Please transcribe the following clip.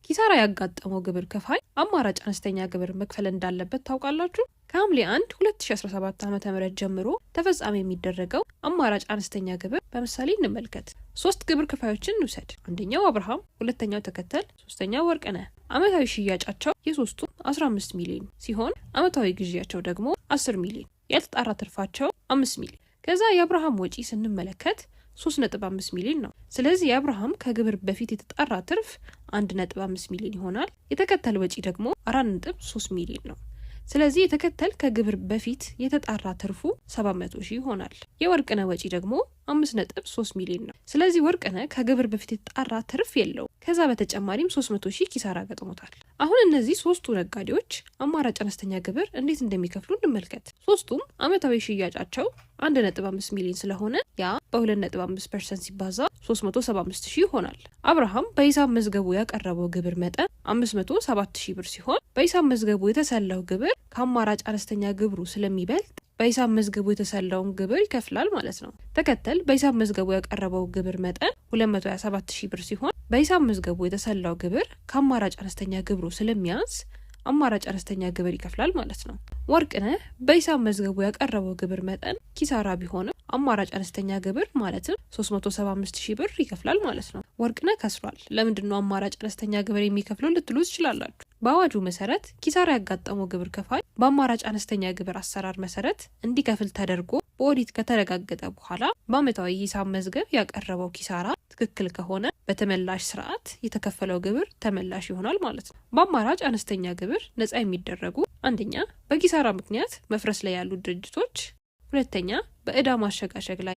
ኪሳራ ያጋጠመው ግብር ከፋይ አማራጭ አነስተኛ ግብር መክፈል እንዳለበት ታውቃላችሁ? ከሐምሌ 1 2017 ዓ.ም ጀምሮ ተፈጻሚ የሚደረገው አማራጭ አነስተኛ ግብር በምሳሌ እንመልከት። ሶስት ግብር ከፋዮችን እንውሰድ። አንደኛው አብርሃም፣ ሁለተኛው ተከተል፣ ሶስተኛው ወርቅነህ። ዓመታዊ ሽያጫቸው የሶስቱም 15 ሚሊዮን ሲሆን ዓመታዊ ግዢያቸው ደግሞ 10 ሚሊዮን፣ ያልተጣራ ትርፋቸው 5 ሚሊዮን። ከዛ የአብርሃም ወጪ ስንመለከት 3.5 ሚሊዮን ነው። ስለዚህ የአብርሃም ከግብር በፊት የተጣራ ትርፍ 1.5 ሚሊዮን ይሆናል። የተከተል ወጪ ደግሞ 4.3 ሚሊዮን ነው። ስለዚህ የተከተል ከግብር በፊት የተጣራ ትርፉ 700 ሺህ ይሆናል። የወርቅነህ ወጪ ደግሞ 5.3 ሚሊዮን ነው። ስለዚህ ወርቅነህ ከግብር በፊት የተጣራ ትርፍ የለውም። ከዛ በተጨማሪም 300 ሺህ ኪሳራ ገጥሞታል። አሁን እነዚህ ሶስቱ ነጋዴዎች አማራጭ አነስተኛ ግብር እንዴት እንደሚከፍሉ እንመልከት። ሶስቱም ዓመታዊ ሽያጫቸው 1.5 ሚሊዮን ስለሆነ ያ በ2.5% ሲባዛ 375 ሺህ ይሆናል። አብርሃም በሂሳብ መዝገቡ ያቀረበው ግብር መጠን 507 ሺህ ብር ሲሆን በሂሳብ መዝገቡ የተሰላው ግብር ከአማራጭ አነስተኛ ግብሩ ስለሚበልጥ በሂሳብ መዝገቡ የተሰላውን ግብር ይከፍላል ማለት ነው። ተከተል በሂሳብ መዝገቡ ያቀረበው ግብር መጠን 227 ሺህ ብር ሲሆን በሂሳብ መዝገቡ የተሰላው ግብር ከአማራጭ አነስተኛ ግብሩ ስለሚያንስ አማራጭ አነስተኛ ግብር ይከፍላል ማለት ነው። ወርቅነህ በሂሳብ መዝገቡ ያቀረበው ግብር መጠን ኪሳራ ቢሆንም አማራጭ አነስተኛ ግብር ማለትም 375 ሺህ ብር ይከፍላል ማለት ነው። ወርቅነህ ከስሯል። ለምንድን ነው አማራጭ አነስተኛ ግብር የሚከፍለው ልትሉ ትችላላችሁ። በአዋጁ መሰረት ኪሳራ ያጋጠመው ግብር ከፋይ በአማራጭ አነስተኛ ግብር አሰራር መሰረት እንዲከፍል ተደርጎ በኦዲት ከተረጋገጠ በኋላ በዓመታዊ ሂሳብ መዝገብ ያቀረበው ኪሳራ ትክክል ከሆነ በተመላሽ ስርዓት የተከፈለው ግብር ተመላሽ ይሆናል ማለት ነው። በአማራጭ አነስተኛ ግብር ነጻ የሚደረጉ አንደኛ፣ በኪሳራ ምክንያት መፍረስ ላይ ያሉ ድርጅቶች፣ ሁለተኛ፣ በዕዳ ማሸጋሸግ ላይ